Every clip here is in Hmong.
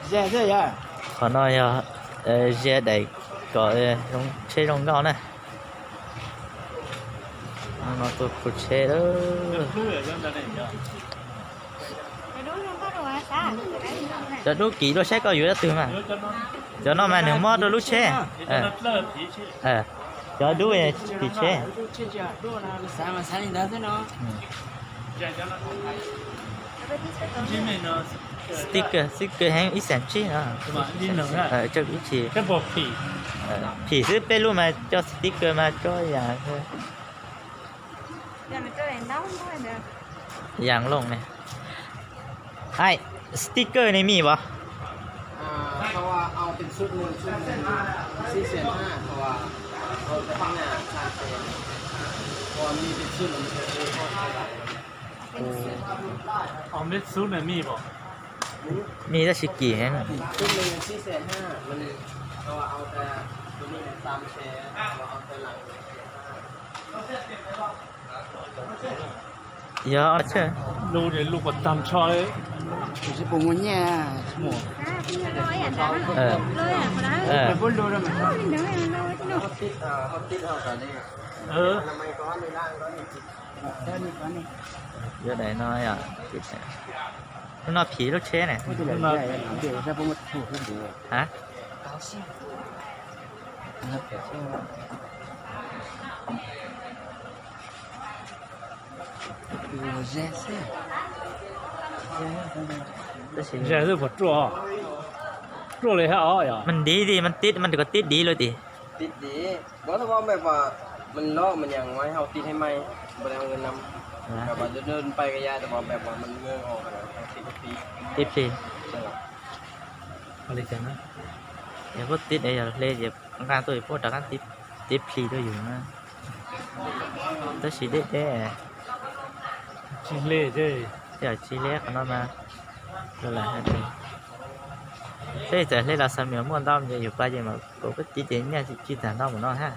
Qhov no yog ze daim kom tsheb zoo nkauj na. No tus khu tsheb, cov dub kim dua saib koj yuav twg mas. Cov no mas nws mob rau lub tsheb. Cov dub kim tsheb. Sticker, sticker heev ib xees tsib no. Ib xees, ib xees. Phim xwb, peb lub mas coj sticker mas coj yam yam looj ne. Ai, sticker ne mej pom? Mej tab sis kim heev. Yog, lub kuv tag nrho. Yuav daim no, lub no phim lub tsheb ne. Ha? Tab sis mas ntiv li, mas tib, mas kom tib div lawm tiag. Tib plig. Yog puab tib es yog hle ces nqa tuaj es puab rov qab tib plig rau yus na. Tab sis deb deb. Tsis hle, tsis hle qhov no mas. Saib txawm hle los xam yog muaj ntau ces yus pab ces mas kuv puab tib ces nyiaj tsis tag ntau mus no hab.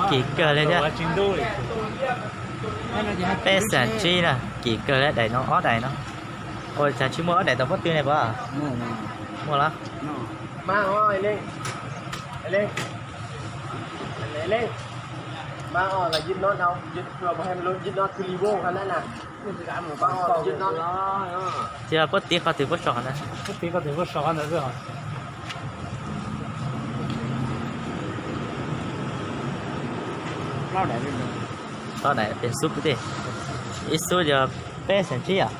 Kim kawg li thiab. Peb xees tsib na, kim kawg li, daim no ob daim no. Ua cas tsis muaj ob daim tau pob tw ne pog? Muaj los? Ces puab tiv qhov twg puab so qhov ntawd. Ob daim pem xub puab tiv, ib xub yog peb xees tsib yom.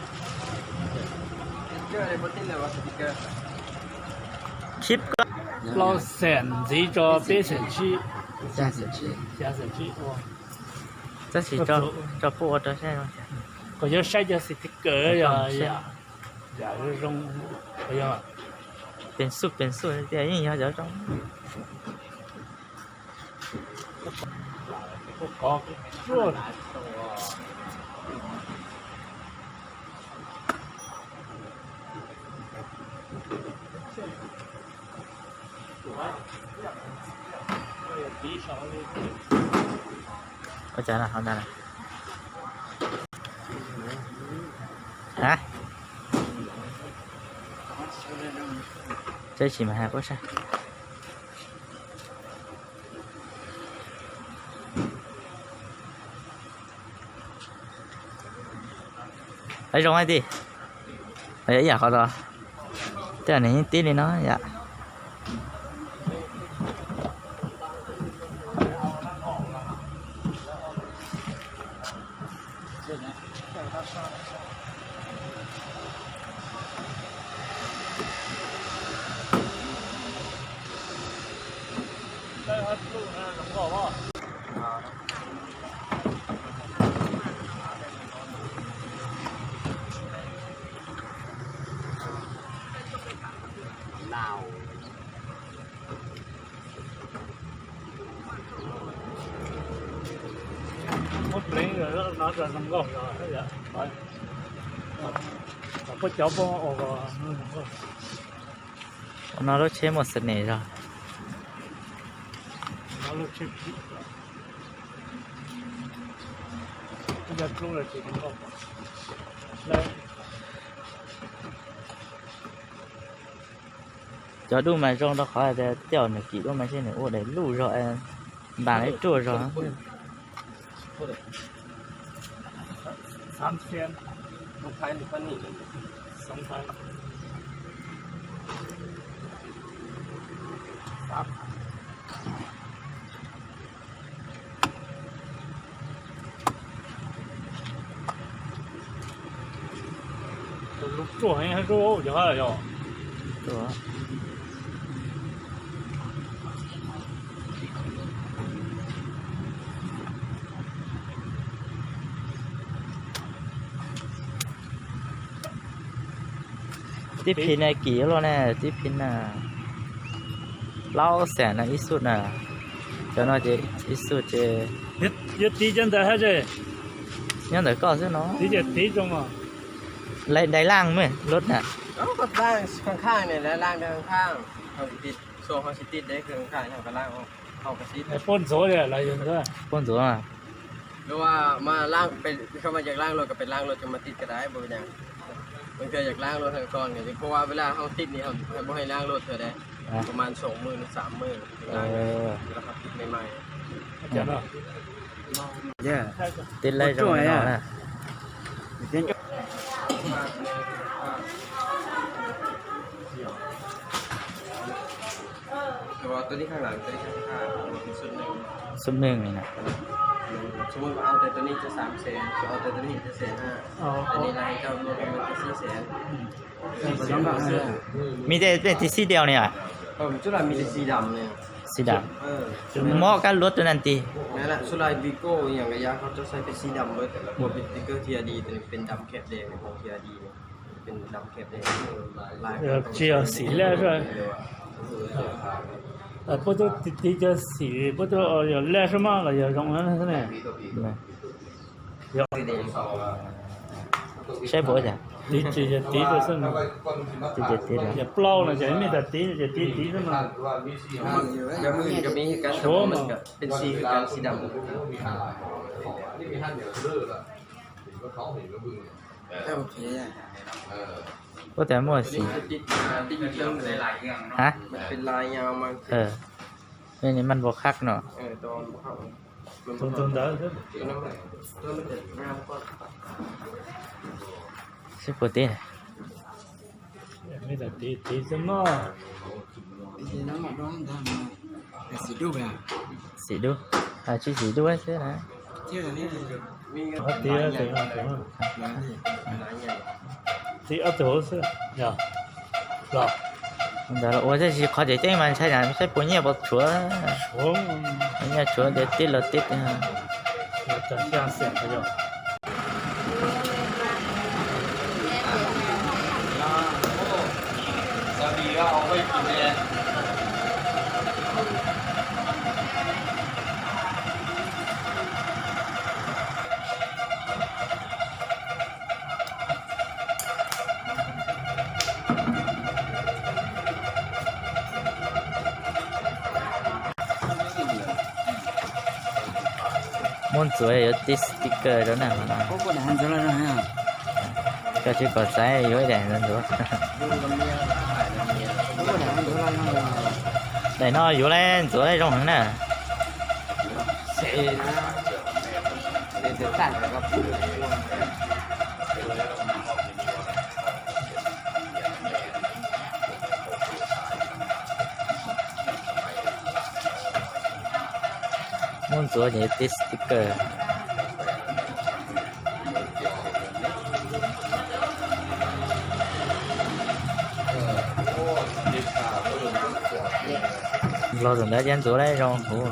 Plaub xees ntxiv rau peb xees tsib. Tab sis tso puab ua rau saib, kuv yuav saib cov sticker yog yam zoo, pem xub pem xub tias yeej yog cov zoo. Ua cas no, hov ntag. Saib tsis mas hais puab saib. Zoo hais tias, ib yam qhov tod, tej zaum nws yeej tib li no yom. Ua no lub tsheb muaj xas nes zog. Cov dub mas zoo rau qhov tias tej zaum nws kim dub mas seb nws ua daim luj zog, ntas ib ruaj zog. Lub ruaj heev, lub ruaj yog. Tib phiv na kim luaj na, tib phiv na plaub xees na ib xub na. Cov no ces ib xub ces yuav tiv cov ntawd hab, nyob ntawm koj xwb no. Tiv ces tiv zoo os. Lais dais laj me lub na. Puab ntxuav li los yog ntawd. Puab ntxuav. Tib lab zoo no na. Xub neej li na. Mi tej, tej tiv xib diaus ni a? Xib dam. Mob kab luab tus neeg tiv. Tsis yog xim laj, puab tub tiv cov xim, puab tub yog laj sab mab los yog zoo na. Saib puas ua cas. Tiv tsis yog tiv xwb, yog plaub no ces mej tas tiv ces tiv tiv xwb mas. Suav mas. Puab tas muaj xim. Ha? Maj npaum qhab no. Tus ntawd. Seb puas tiv. Tiv xwb mog. Xim dub, tsis xim dub xwb na. Tiv ob tug xwb, yog los. Ntawd los ua tib si qhov tseem ceeb mas ntshai saib puas nyiaj puas tshuav. Nyiaj tshuav ces tib los tib. Muab ntxuav yuav tib sticker rau na. Koj tsis pom txaiv yuav ib daim ntxuav. Daim no yuav ntxuav zoo heev na. Muab ntxuav ces tib sticker. Los tus ntawd ces ntxuav zoo huv.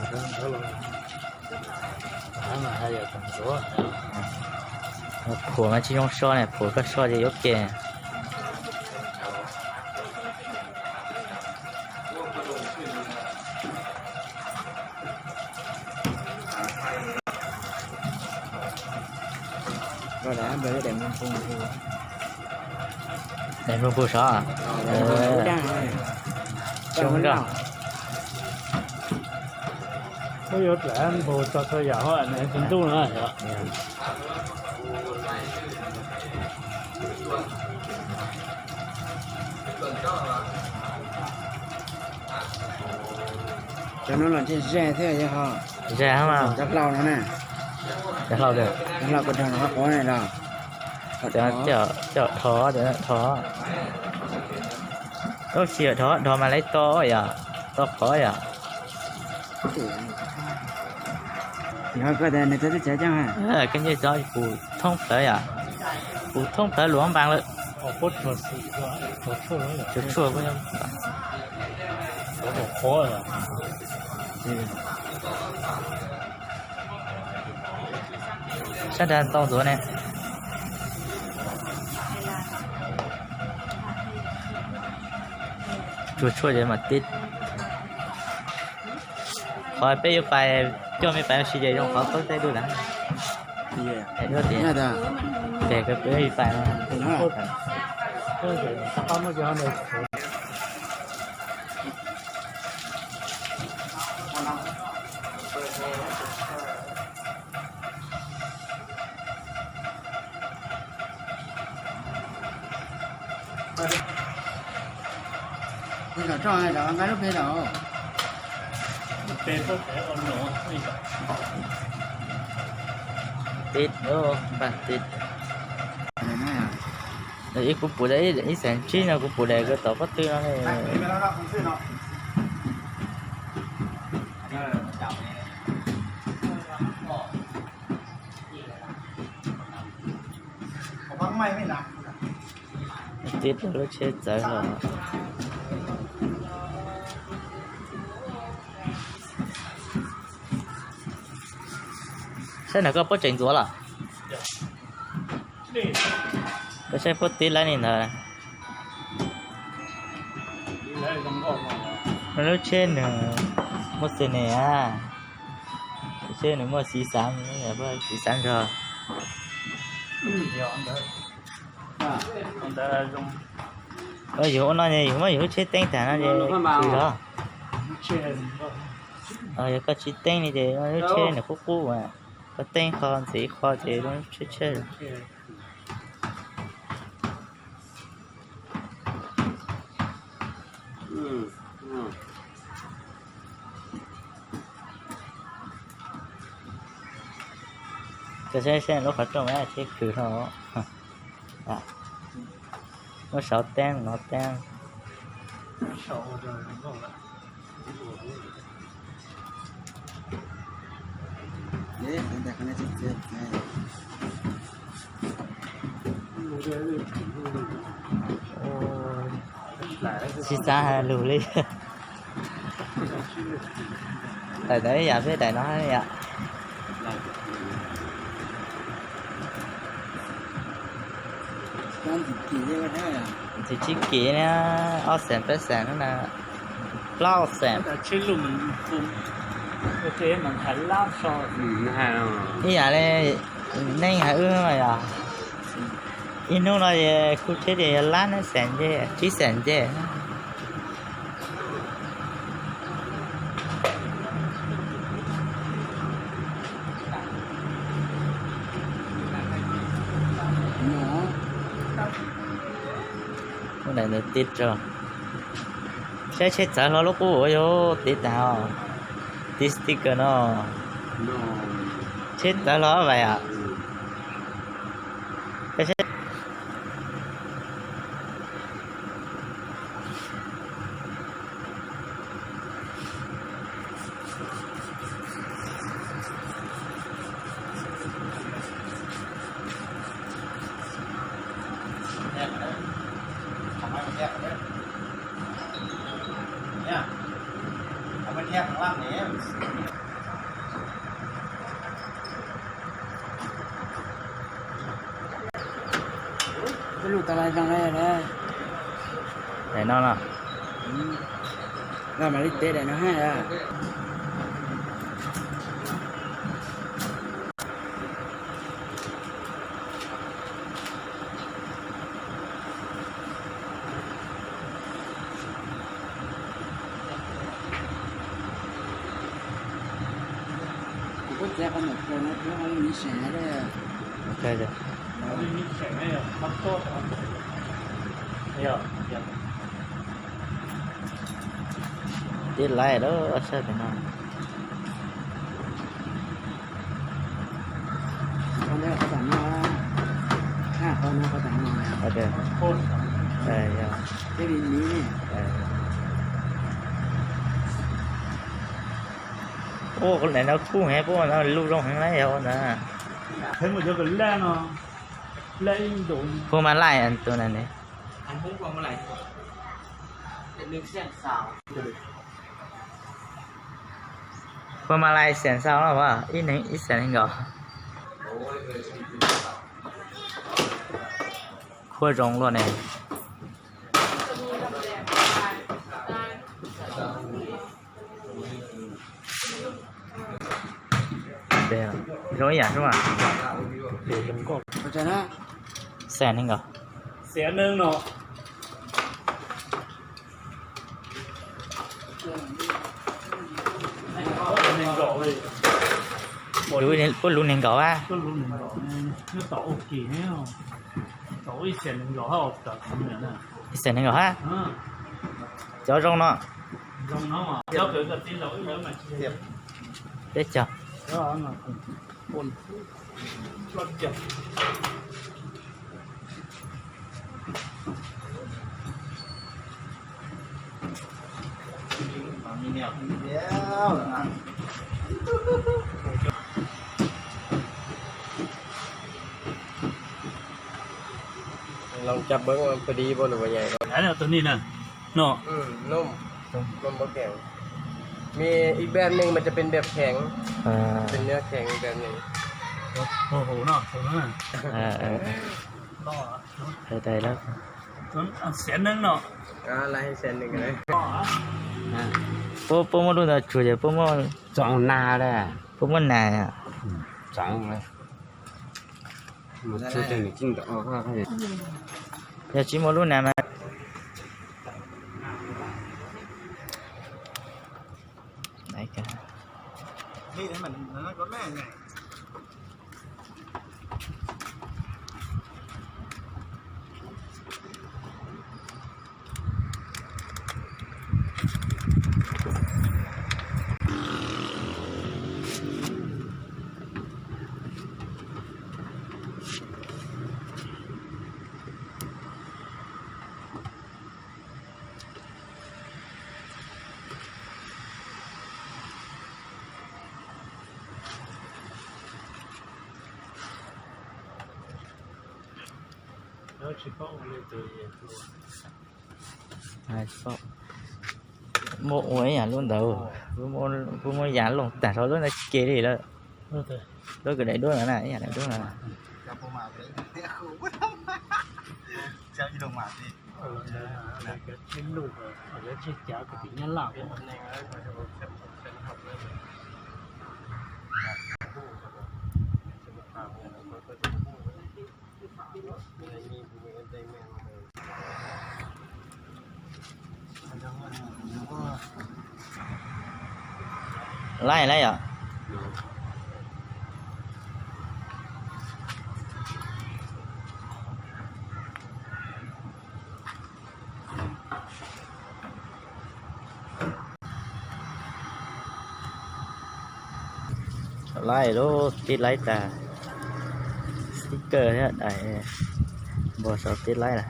Phuam mas tsis zoo so ne, phuam koj so ces yuav ke. Daim nplooj pug sov. Zoo nkauj. Yuav dlav npaug txog txhua yam hov, ntuj no. Cov no los ntshe ze thiab yog ho. Ze mas. Cov hlau no na. Cov hlau, cov hlau kuv dhau no qhov quav na los. Cov dhov, cov dhov. Ub, tsis yog dhov, dhov mas lawv to yom, to qhov yom. Koj tias nws txog twb tsav coj ha. Koj ncej tso pus thoob plawv yom, pus thoob plawv luas npaas lawm. Tsuag tsuag. Sab nrad ntau ntxuav ne. Tsuag tsuag ces mam tib. Qhov peb yuav pais, coj me pais ua si ces zoo qhov qab teb dua lawm. Peb yuav pais no. Nqa lub pem los. Tib, npaj tib. Ib kuv pum ib xeem tsib no, kuv pum daim ko tom pob tw no. Tib lub tsheb txawv hlo. Saib ntawm koj puab tseem ntxuav los? Koj saib puab tib lab li ntawd. Lub tsheb nws muaj xi nes, lub tsheb nws muaj xi xav, xi xav nrog. Yus ua no yus muab yus lub tsheb teeb tag no ces khwv los. Yog koj tsis teeb li ces lub tsheb nws qub qub, koj teeb qho ntxiv qho ces lub tsheb tsheb. Koj saib saib lub qhov rooj tsheb khwv hlo. Muab saum teeb no teeb. Tsis xav hais lus li. Daim ntawd ib yam peb daim no yom. Ntxim tsis kim na, ob xees peb xees na, plaub xees. Ib yam li neej hais wb yom, ib hnub no es kuv tsheb ces yog lab xees ncej, tsib xees ncej. Lub ntawd tib rau. Saib tsheb txawv hlo lub qub ua yog tib tag, tib sticker no. Tsheb txawv hlo vais os. Daim no no. Mam li teb daim no ha. Kuv txiav qhov ntawm kawg no, kuv qhov li seem na. Tib laib lawm sab tim no. Ua, qhov ntawm no kub heev, puab no lub zoo heev na yog ua ntawd. Phuaj Maj Laj tus na ne. Phuaj Maj Laj xees xau no, ib neeg ib xees nees nkaum. Khuab zoo luaj ne. Zoo ib yam xwb mas. Xees nees nkaum. Puab lub nees nkaum a. Ib xees nees nkaum hab. Cov zoo no. Peb caug.ลองจับเบิ่งว่าพอดีบ่หรือว่าใหญ่บ่ Tus ni na, no. นุ่ม นุ่มบ่แข็ง มีอีกแบบหนึ่งมันจะเป็นแบบแข็ง เป็นเนื้อแข็งอีกแบบหนึ่ง Hu hu no, tus no. Xiav nees no. อ่า ไล่ให้แสนหนึ่งเลย Puab, puab muab lub ntawd tsuag ces puab muab, tsoov nas, puab muab nas. Tsoov. Yog tsis muaj lub nas mas. Muab ua ib yam lub ntawd, kuv muab yam looj tag rau lub ntawd ke li lawm. Lub kws daim duab no na, ib yam daim duab no. Laij lawm yom. Laij lauj, tib laij tag, sticker thiab daim npog saum tib laij lawm.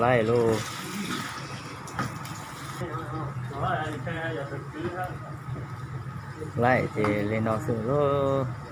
Laij lauj. Laij ces li no xwb lauj.